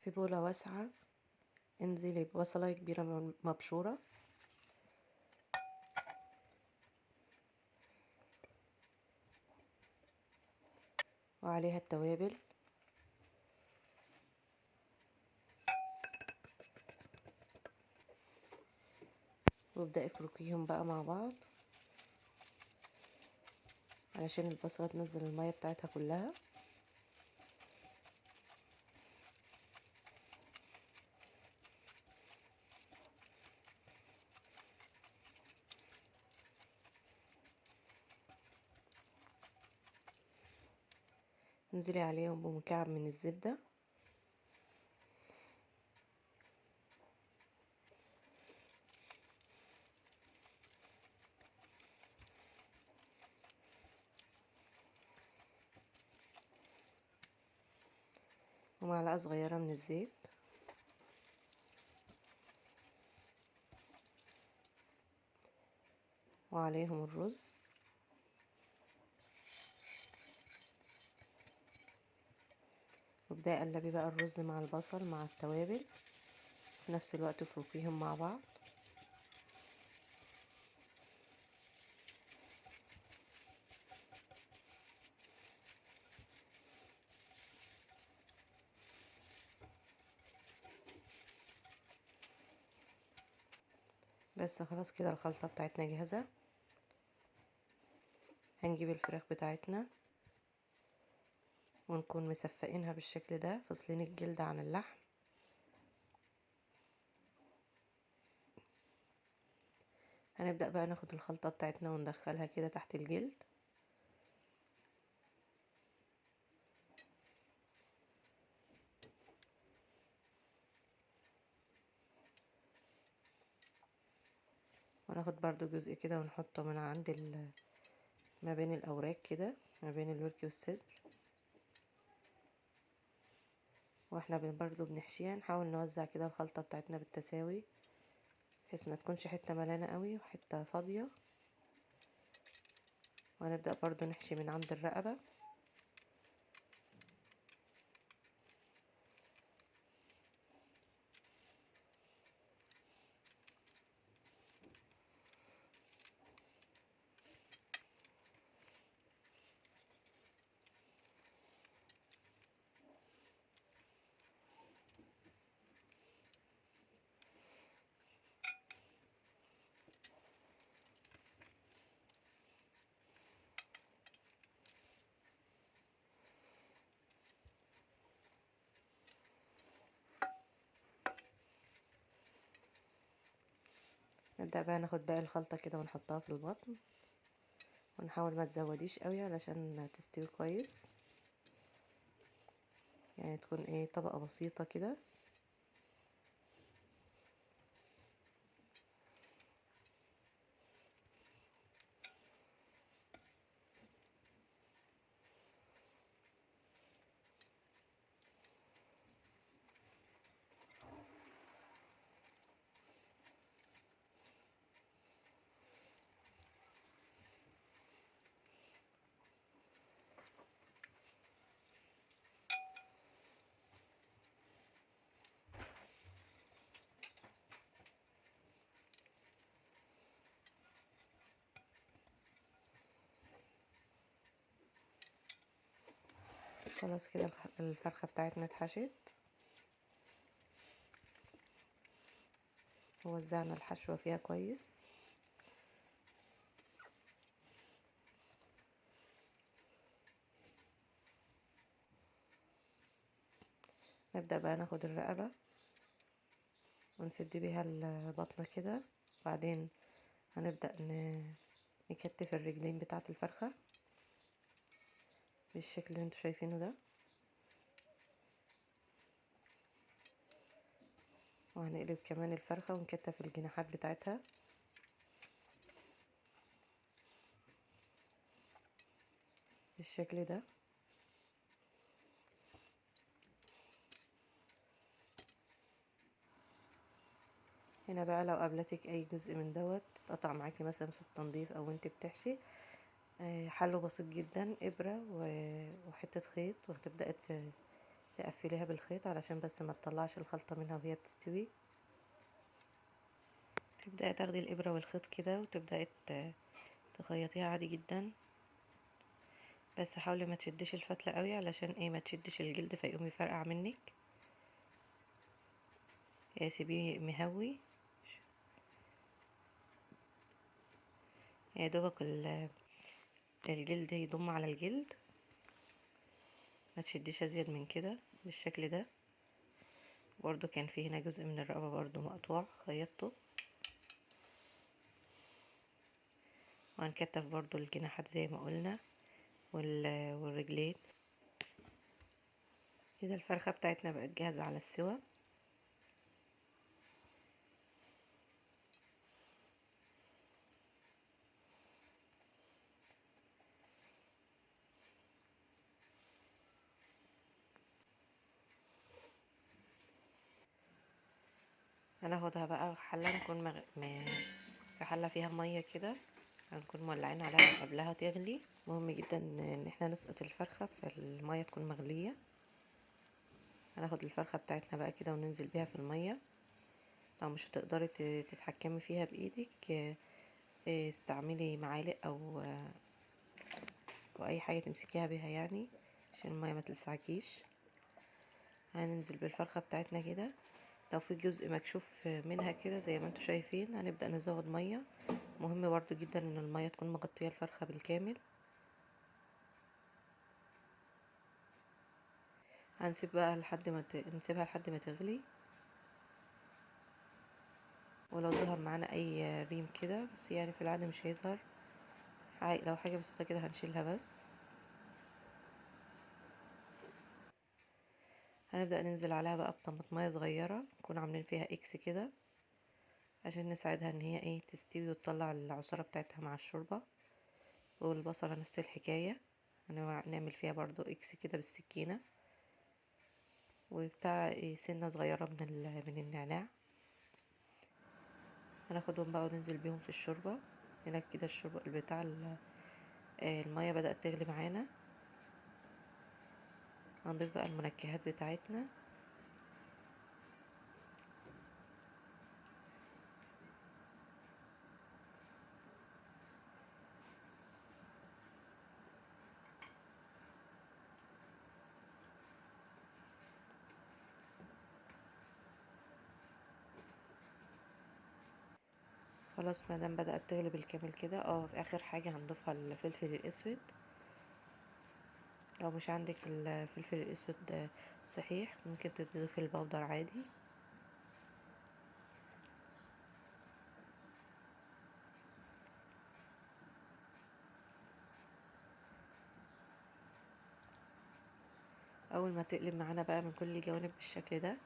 في بولة واسعة انزلي ببصلة كبيرة مبشورة، وعليها التوابل، وابدأي افركيهم بقى مع بعض علشان البصلة تنزل المية بتاعتها كلها. انزلي عليهم بمكعب من الزبدة، ومعلقة صغيرة من الزيت، وعليهم الرز. وابدأي قلبي بقى الرز مع البصل مع التوابل، في نفس الوقت افركيهم مع بعض. بس خلاص كده الخلطة بتاعتنا جاهزة. هنجيب الفراخ بتاعتنا ونكون مسفقينها بالشكل ده، فاصلين الجلد عن اللحم. هنبدأ بقى ناخد الخلطة بتاعتنا وندخلها كده تحت الجلد. وناخد برضو جزء كده ونحطه من عند ما بين الأوراق كده، ما بين الورك والصدر. واحنا برضو بنحشيها نحاول نوزع كده الخلطة بتاعتنا بالتساوي، بحيث ما تكونش حتة ملانة قوي وحتة فاضية. وهنبدأ برضو نحشي من عند الرقبة. نبدأ بقى ناخد باقي الخلطة كده ونحطها في البطن، ونحاول ما تزوديش قوي علشان تستوي كويس، يعني تكون طبقة بسيطة كده. خلاص كده الفرخة بتاعتنا اتحشت، ووزعنا الحشوة فيها كويس. نبدأ بقى ناخد الرقبة ونسد بيها البطن كده، بعدين هنبدأ نكتف الرجلين بتاعة الفرخة بالشكل اللي انتوا شايفينه ده، وهنقلب كمان الفرخة ونكتف الجناحات بتاعتها. بالشكل ده. هنا بقى لو قابلتك اي جزء من دوت اتقطع معاكي مثلا في التنظيف او انت بتحشي، حله بسيط جدا، ابرة وحتة خيط، وهتبدأي تقفليها بالخيط علشان بس ما تطلعش الخلطة منها وهي بتستوي. تبدأي تاخدي الإبرة والخيط كده وتبدأي تخيطيها عادي جدا، بس حاولي ما تشدش الفتلة قوي علشان ايه ما تشدش الجلد فيقوم يفرقع منك. سيبيه مهوي يا دوبك الجلد يضم على الجلد، ما تشديش ازيد من كده بالشكل ده. برضو كان في هنا جزء من الرقبة برضو مقطوع خيطته. وهنكتف برضو الجناحات زي ما قلنا والرجلين كده. الفرخة بتاعتنا بقت جاهزة على السوا. هناخدها بقى في حلة نكون في حلة فيها مية كده، هنكون مولعين عليها قبلها تغلي. مهم جدا ان احنا نسقط الفرخة فالمية تكون مغلية. هناخد الفرخة بتاعتنا بقى كده وننزل بيها في المية. لو مش هتقدري تتحكمي فيها بايدك، استعملي معالق او اي حاجة تمسكيها بيها عشان المية ما تلسعكيش. هننزل بالفرخة بتاعتنا كده. لو في جزء مكشوف منها كده زي ما انتم شايفين هنبدأ نزود مية. مهم برضو جدا ان المية تكون مغطية الفرخة بالكامل. هنسيب بقى لحد ما نسيبها لحد ما تغلي. ولو ظهر معانا اي ريم كده، بس في العادة مش هيظهر، لو حاجة بسيطة كده هنشيلها بس. هنبدأ ننزل عليها بقى بطماطمية صغيرة نكون عاملين فيها اكس كده عشان نساعدها ان هي تستوي وتطلع العصارة بتاعتها مع الشوربة. والبصلة نفس الحكاية، هنعمل فيها برضو اكس كده بالسكينة، وبتاع سنة صغيرة من النعناع. هناخدهم بقى وننزل بيهم في الشوربة. هنا كده الشوربة بتاع المية بدأت تغلي معانا. هنضيف بقى المنكهات بتاعتنا. خلاص ما دام بدأت تغلي بالكامل كده، في اخر حاجة هنضيفها الفلفل الاسود. لو مش عندك الفلفل الاسود صحيح ممكن تضيفي البودر عادي. اول ما تقلب معانا بقى من كل الجوانب بالشكل ده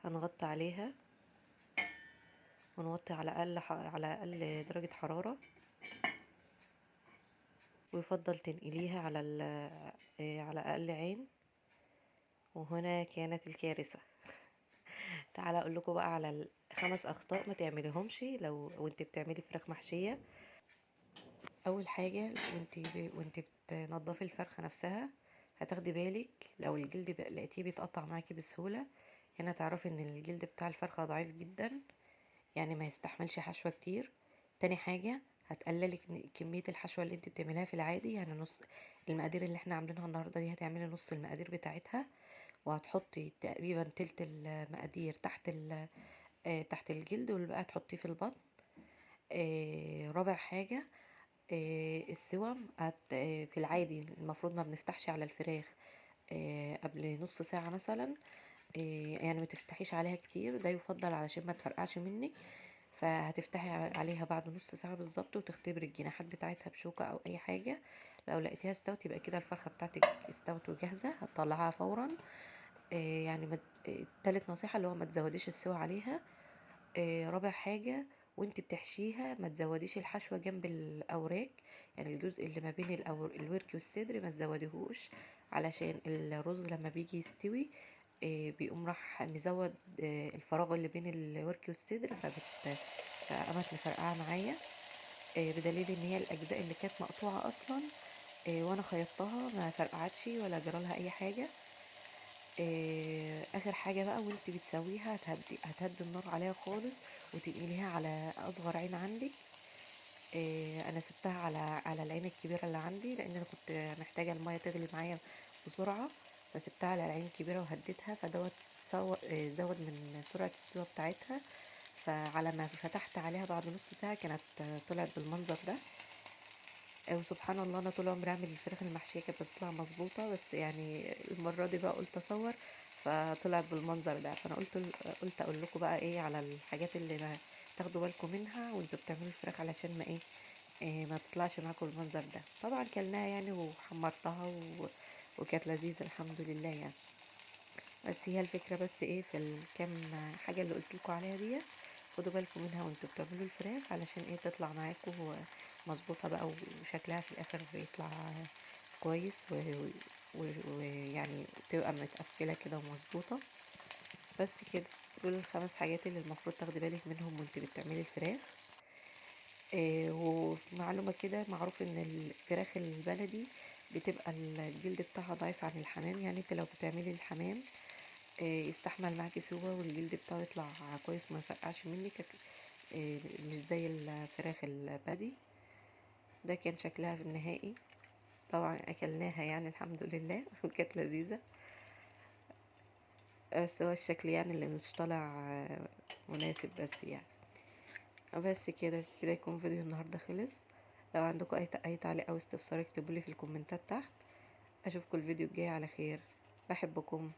هنغطي عليها ونوطي على اقل درجة حرارة، ويفضل تنقليها على اقل عين. وهنا كانت الكارثة. تعالى اقول لكم بقى على 5 اخطاء ما تعمليهمش لو وانت بتعملي فراخ محشية. اول حاجة وانت بتنضفي الفرخة نفسها هتاخدي بالك لو الجلد لقيتيه بيتقطع معاكي بسهولة، هنا تعرفي ان الجلد بتاع الفرخة ضعيف جدا، يعني ما يستحملش حشوة كتير. تاني حاجة هتقللي كمية الحشوة اللي انت بتعمليها في العادي، يعني نص المقادير اللي احنا عاملينها النهاردة دي هتعملي نص المقادير بتاعتها، وهتحطي تقريبا تلت المقادير تحت الجلد، والباقي هتحطيه في البطن. رابع حاجة، السوى في العادي المفروض ما بنفتحش على الفراخ قبل نص ساعة مثلا، يعني ما تفتحيش عليها كتير، ده يفضل علشان ما تفرقعش منك. فهتفتحي عليها بعد نص ساعة بالظبط، وتختبري الجناحات بتاعتها بشوكة او اي حاجة. لو لقيتيها استوت يبقى كده الفرخة بتاعتك استوت وجاهزة، هتطلعها فورا. تالت نصيحة اللي هو ما تزوديش السوى عليها. رابع حاجة وانت بتحشيها ما تزوديش الحشوة جنب الاوراك، يعني الجزء اللي ما بين الورك والصدر ما تزوديهوش، علشان الرز لما بيجي يستوي، بيقوم راح مزود، الفراغ اللي بين الورك والصدر، فقامت مفرقعة معايا. بدليل ان هي الاجزاء اللي كانت مقطوعة اصلا، وانا خيطتها ما فرقعتش ولا جرالها اي حاجة. اخر حاجة بقى وانت بتسويها هتهدي النار عليها خالص وتنقليها على اصغر عين عندك. انا سبتها على العين الكبيرة اللي عندي، لان انا كنت محتاجة المية تغلي معايا بسرعة، فسبتها على العين الكبيرة وهديتها، فدوت زود من سرعة السوا بتاعتها. فعلى ما فتحت عليها بعد نص ساعة كانت طلعت بالمنظر ده. وسبحان الله انا طول عمري اعمل الفراخ المحشية كانت بتطلع مظبوطة، بس المرة دي بقى قلت اصور فطلعت بالمنظر ده. فانا قلت اقول لكم بقى ايه على الحاجات اللي ما تاخدوا بالكم منها وانتوا بتعملوا الفراخ، علشان ما تطلعش معاكم بالمنظر ده. طبعا كلناها وحمرتها وكانت لذيذة الحمد لله. بس هي الفكرة بس ايه في الكام حاجة اللي قلت لكم عليها ديت، خدوا بالكم منها وانتوا بتعملوا الفراخ علشان تطلع معاكم مظبوطة بقى وشكلها في الاخر يطلع كويس ويعني تبقى متقفلة كده ومظبوطة. بس كده دول الخمس حاجات اللي المفروض تاخدي بالك منهم وانت بتعملي الفراخ. ومعلومة كده، معروف ان الفراخ البلدي بتبقى الجلد بتاعها ضعيف عن الحمام، يعني انت لو بتعملي الحمام، يستحمل معاكي سوا والجلد بتاعه يطلع كويس وما يفرقعش منك، مش زي الفراخ البلدي. ده كان شكلها في النهائي، طبعا اكلناها الحمد لله وكانت لذيذة، بس هو الشكل اللي مش طالع مناسب بس يعني. بس كده يكون فيديو النهاردة خلص. لو عندكم اي تعليق او استفسار اكتبولي في الكومنتات تحت. اشوفكم الفيديو الجاي على خير. بحبكم.